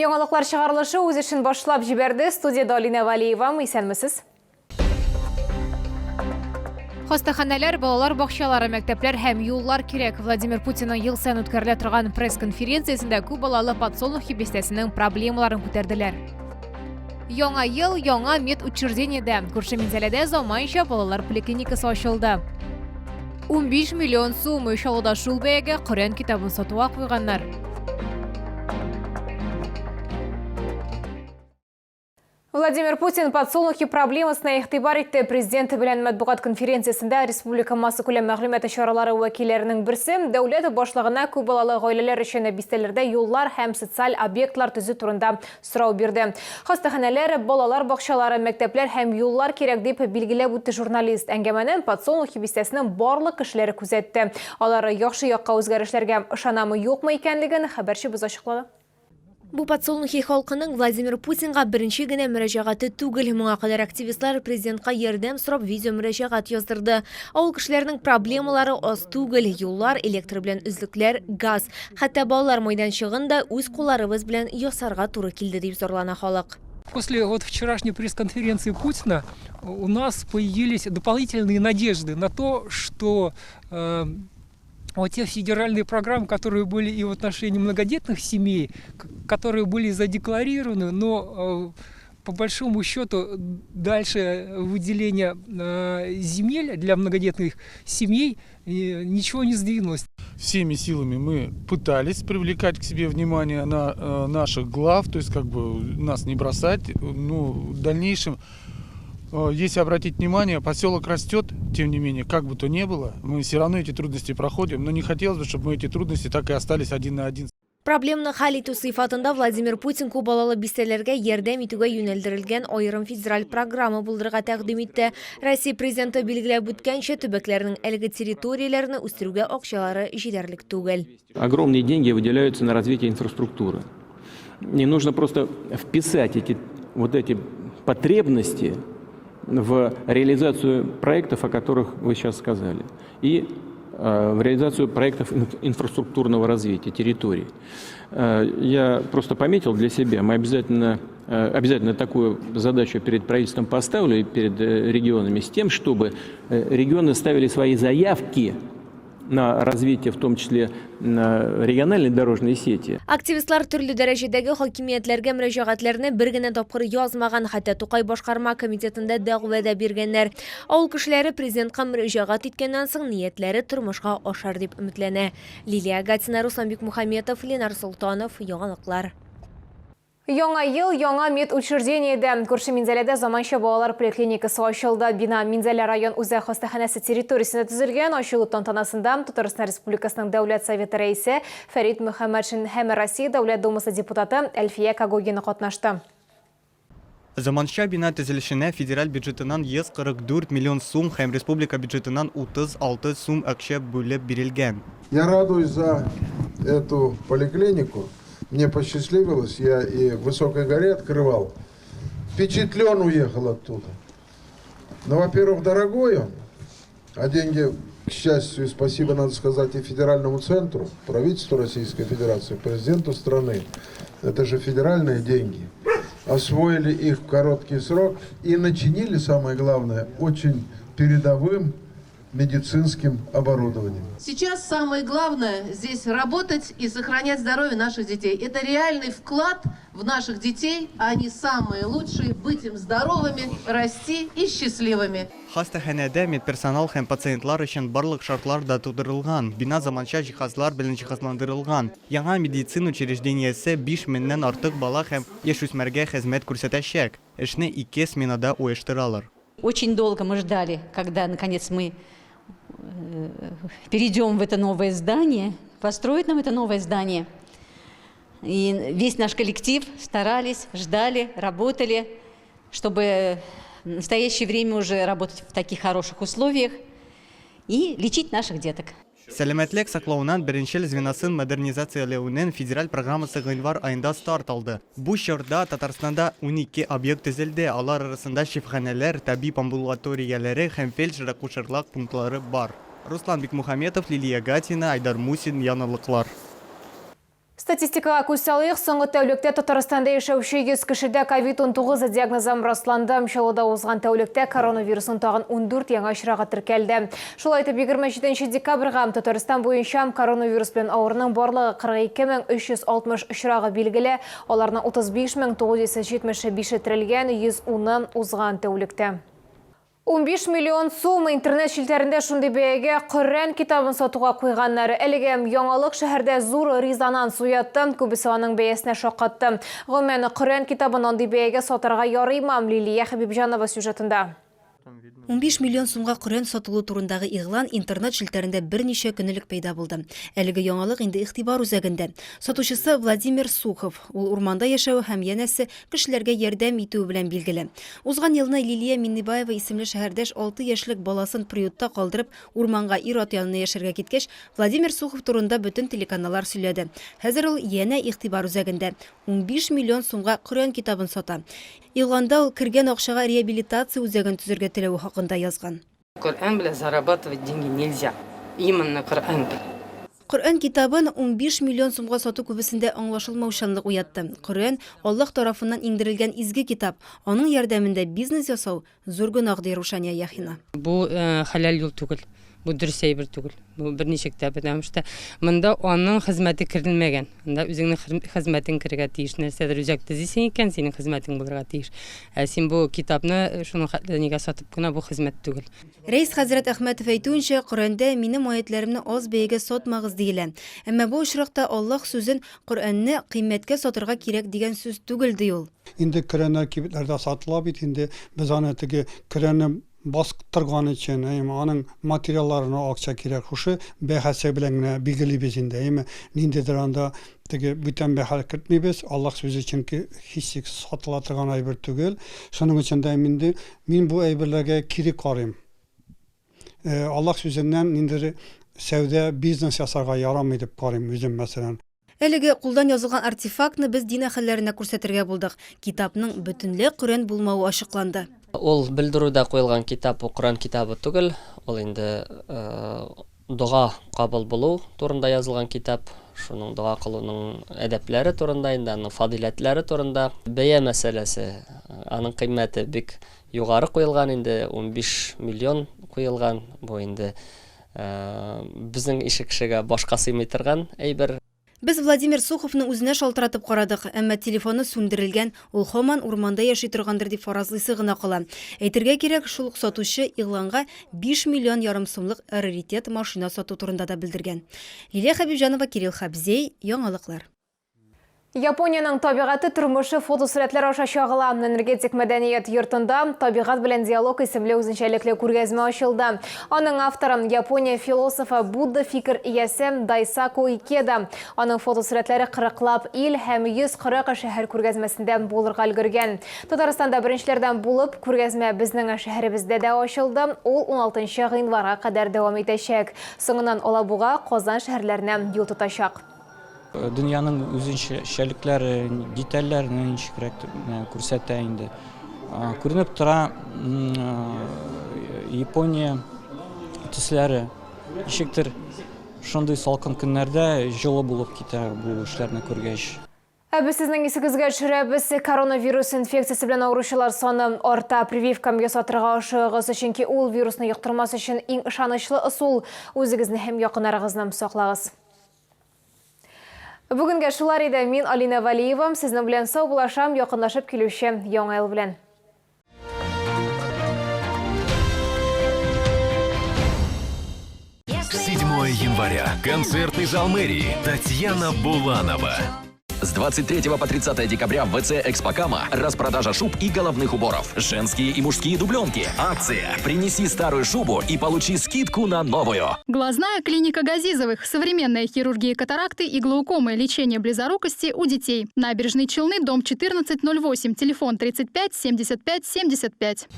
Яңалыклар чыгарылышы үз эшен башлап җибәрде. Студиядә Алинә Валиева. Исәнмесез. Хастаханәләр, балалар бакчалары, мәктәпләр һәм юллар кирәк. Владимир Путинның ел саен үткәрелә торган пресс-конференциясендә күп балалы Подсолнухи бистәсенең проблемаларын күтәрделәр. Яңа ел, яңа медучреждениедә. Күрше Минзәләдә заманча балалар поликлиникасы ачылды. 15 миллион сум Чаллыда шул бәягә Коръән китабын сатуга куйганнар. Владимир Путин подсолнухи проблемасына игътибар итте. Президент белән матбугат конференциясендә республика массакүләм мәгълүмат чаралары вәкилләренең берсе дәүләт башлыгына күп балалы гаиләләр өчен бистәләрдә юллар һәм социаль объектлар төзү турында сорау бирде. Хастаханәләр, балалар бакчалары, мәктәпләр һәм юллар кирәк, дип билгеләп үтте журналист. Әңгәмәне Подсолнухи бистәсенең барлык кешеләре күзәтте. Алар яхшы якка үзгәрешләргә ышанамы-юкмы икәнлеген хәбәрчебез ачыклады. Бу Подсолнухи халкының Владимир Путинга беренче генә мөрәҗәгате түгел. Моңа кадәр активистлар президентка ярдәм сорап видеомөрәҗәгать яздырды. Авыл кешеләренең проблемалары аз түгел, юллар, электр белән өзлекләр, газ. Хәтта балалар майданчыгын да үз кулларыбыз белән ясарга туры килде, дип зарлана халык. После вот вчерашней пресс-конференции Путина у нас появились дополнительные надежды на то, что э, вот те федеральные программы, которые были и в отношении многодетных семей, которые были задекларированы, но э, по большому счету дальше выделение э, земель для многодетных семей ничего не сдвинулось. Всеми силами мы пытались привлекать к себе внимание на э, наших глав, то есть как бы нас не бросать. Ну, в дальнейшем если обратить внимание, поселок растет, тем не менее, как бы то ни было, мы все равно эти трудности проходим, но не хотелось бы, чтобы мы эти трудности так и остались один на один. Проблемны хәл итү сыйфатында Владимир Путин күп балалы бистәләргә ярдәм итүгә юнәлдерелгән аерым федераль программа булдырырга тәкъдим итте. Россия Президенты билгеләп үткәнчә, төбәкләрнең әлеге территорияләрне үстерүгә акчалары җитәрлек түгел. Огромные деньги выделяются на развитие инфраструктуры. Не нужно просто вписать эти, вот эти потребности в реализацию проектов, о которых вы сейчас сказали, и э, в реализацию проектов инфраструктурного развития территорий. Э, я просто пометил для себя, мы обязательно, э, обязательно такую задачу перед правительством поставлю и перед регионами с тем, чтобы регионы ставили свои заявки на развитие, в том числе на региональной дорожной сети. Активистлар төрле дәрәҗәдәге хакимиятләргә мөрәҗәгатьләрне бер генә тапкыр язмаган, хәтта Тукай башкарма комитетында дәгъва да биргәннәр. Авыл кешеләре президентка мөрәҗәгать иткәннән соң ниятләре тормышка ашар дип өметләнә. Лилия Гатина, Руслан Бикмухаметов, Ленар Солтанов, Яңалыклар. Яңа ел, яңа медучреждениедә. Күрше Минзәләдә заманча балалар поликлиникасы ачылды. Бина Минзәлә район үзәк хастаханәсе территориясендә төзелгән. Ачылу тантанасында Татарстан Республикасының Дәүләт Советы Рәисе Фәрит Мөхәммәтшин һәм Россия Дәүләт Думасы депутаты Әлфия Когогина катнашты. Заманча бина төзелешенә федераль бюджетыннан 144 миллион сум һәм республика бюджетыннан 36 сум акча бүлеп бирелгән. Я радуюсь за эту поликлинику. Мне посчастливилось, я и в Высокой горе открывал. Впечатлен уехал оттуда. Но, ну, во-первых, дорогой он, а деньги, к счастью, спасибо, надо сказать, и федеральному центру, правительству Российской Федерации, президенту страны. Это же федеральные деньги. Освоили их в короткий срок и начинили, самое главное, очень передовым медицинским оборудованием. Сейчас самое главное здесь работать и сохранять здоровье наших детей. Это реальный вклад в наших детей, а они самые лучшие, быть им здоровыми, расти и счастливыми. Хастаханәдә медперсонал һәм пациентлар өчен барлык шартлар да тудырылган. Бина заманча җиһазлар белән җиһазландырылган. Яңа медицина учреждениесе 5 меңнән артык бала һәм яшүсмергә хезмәт күрсәтәчәк. Эшне ике сменада оештыралар. Очень долго мы ждали, когда, наконец, мы э, перейдем в это новое здание, построят нам это новое здание. И весь наш коллектив старались, ждали, работали, чтобы в настоящее время уже работать в таких хороших условиях и лечить наших деток. Сәламәтлек саклауның беренчел звеносын модернизацияләүнең федераль программасы гыйнвар аенда старт алды. Бу чорда Татарстанда 12 объект төзелде, алар арасында шифаханәләр, табиб амбулаторияләре һәм фельдшер-акушерлык пунктлары бар. Руслан Бикмухаметов, Лилия Гатина, Айдар Мусин, Яңалыклар. Статистикага күз салыйк, соңгы тәүлектә Татарстанда яшәүче 100 кешедә ковид-19 диагнозы расланды. Чаллыда узган тәүлектә коронавирусның тагын 14 яңа очрагы теркәлде. Шулай итеп, 27 декабрьгә Татарстан буенча коронавирус белән авыруның барлыгы 42360 очрагы билгеле, аларның 35975-е терелгән, 110-ы узган тәүлектә. 15 миллион сум интернет челтәрендә шундый бәягә Коръән китабын сатуга куйганнар. Әлеге яңалык шәһәрдә зур резонанс уятты, күбесе аның бәясенә шаккатты. Гомумән, Коръән китабын андый бәягә сатарга ярыймы? Лилия Хәбибҗанова сюжетында. 15 миллион сумга Коръән сатылу турындагы игълан интернет челтәрендә берничә көн элек пәйда булды. Әлеге яңалык инде игътибар үзәгендә. Сатучысы Владимир Сухов. Ул урманда яшәве һәм, янәсе, кешеләргә ярдәм итүе белән билгеле. Узган елны Лилия Миннебаева исемле шәһәрдәш алты яшьлек баласын приютта калдырып, урманга ир-ат янына яшәргә киткәч, Владимир Сухов турында бөтен телеканаллар сөйләде. Хәзер ул янә игътибар үзәгендә. 15 миллион сумга Коръән китабын сата. Игъланда ул кергән акчага реабилитация үзәген төзергә теләве хакында язган. Коръән белән зарабатывать деньги нельзя. Именно Коръән белән. Коръән китабын 15 миллион сумга сату күбесендә аңлашылмаучанлык уятты. Коръән, Аллаһ тарафыннан иңдерелгән изге китап. Аның ярдәмендә бизнес ясау, зур гөнаһ, ди Рушания Яхина. Бу хәләл юл түгел. Бу дөрес әйбер түгел. Бу берничек тә, потому что монда аның хезмәте керелмәгән. Анда үзеңнең хезмәтең керергә тиеш. Нәрсәдер үзәк төзисең икән, синең хезмәтең булырга тиеш. Ә син бу китапны шуның хәтле нигә сатып кына бу хезмәт түгел. Рәис хәзрәт Әхмәтов әйтүенчә, Коръәндә минем аятьләремне аз бәягә сатмагыз диелә. Әмма бу очракта Аллаһ сүзен, Коръәнне, кыйммәткә сатырга кирәк дигән сүз түгел, ди ул. Инде Коръәннәр кибетләрдә сатыла бит инде, без аны теге Коръәнне бастырган өчен, әйеме, аның материалларына акча кирәк, шушы бәһасе белән генә билгелибез инде, әйеме, ниндидер анда теге бүтән бәһа кертмибез, Аллаһ сүзе чөнки һичшиксез сатыла торган әйбер түгел. Шуның өчен дә инде мин бу әйберләргә кире карыйм. Аллаһ сүзеннән ниндидер сәүдә, бизнес ясарга ярамый дип карыйм үзем, мәсәлән. Әлеге кулдан язылган артефактны без дин әһелләренә күрсәтергә булдык. Китапның бөтенләй Коръән булмавы ачыкланды. Ул белдерүдә куелган китап, бу Коръән китабы түгел, ул инде дога кабул булу турында язылган китап, шуның дога кылуның әдәпләре турында инде, аның фазыйләтләре турында. Бәя мәсьәләсе, аның кыйммәте бик югары куелган инде, 15 миллион куелган, бу инде безнең ише кешегә башка сыймый торган әйбер. Без Владимир Суховның үзенә шалтыратып карадык, әмма телефоны сүндерелгән, ул һаман урманда яши торгандыр дип фаразлыйсы гына кала. Әйтергә кирәк, шул ук сатучы игъланга биш миллион ярым сумлык раритет машина сату турында да белдергән. Лилия Хәбибҗанова, Кирилл Хабзей, Яңалыклар. Япониянең табигате тормышы фотосурәтләр аша чагыла. Энергетик мәдәният йортында Табигать белән диалог исемле үзенчәлекле күргәзмә ачылды. Аның авторы, Япония философы, Будда фикер иясе Дайсаку Икеда. Аның фотосурәтләре кырыклап ил һәм 140 шәһәр күргәзмәсендә булырга өлгергән. Татарстанда беренчеләрдән булып, күргәзмә безнең шәһәребездә дә ачылды. Ул уналтынчы гыйнварга кадәр дәвам итәчәк. Соңыннан Алабуга, Казан шәһәрләренә юл тотачак. Дөньяның үзенчәлекләре, детальләрне ничегрәк күрсәтә инде. Күренеп тора, Япония төсләре ничектер шундый салкын көннәрдә җылы булып китә бу эшләрне күргәч. Ә без сезнең исегезгә төшерәбез, коронавирус инфекциясе белән авыручылар саны арта. Прививка ясатырга ашыгыгыз, чөнки ул вирусны йоктырмас өчен иң ышанычлы ысул. Үзегезне һәм якыннарыгызны саклагыз. Бүгенгә шулар иде. Мин Алинә Вәлиева, сезнең белән саубуллашам, якынлашып килүче Яңа ел белән. Седьмое января. Концертный зал мэрии. Татьяна Буланова. С 23 по 30 декабря в ВЦ «Экспокама» распродажа шуб и головных уборов. Женские и мужские дубленки. Акция «Принеси старую шубу и получи скидку на новую». Глазная клиника Газизовых. Современная хирургия катаракты и глаукомы. Лечение близорукости у детей. Набережные Челны, дом 1408. Телефон 35 75 75.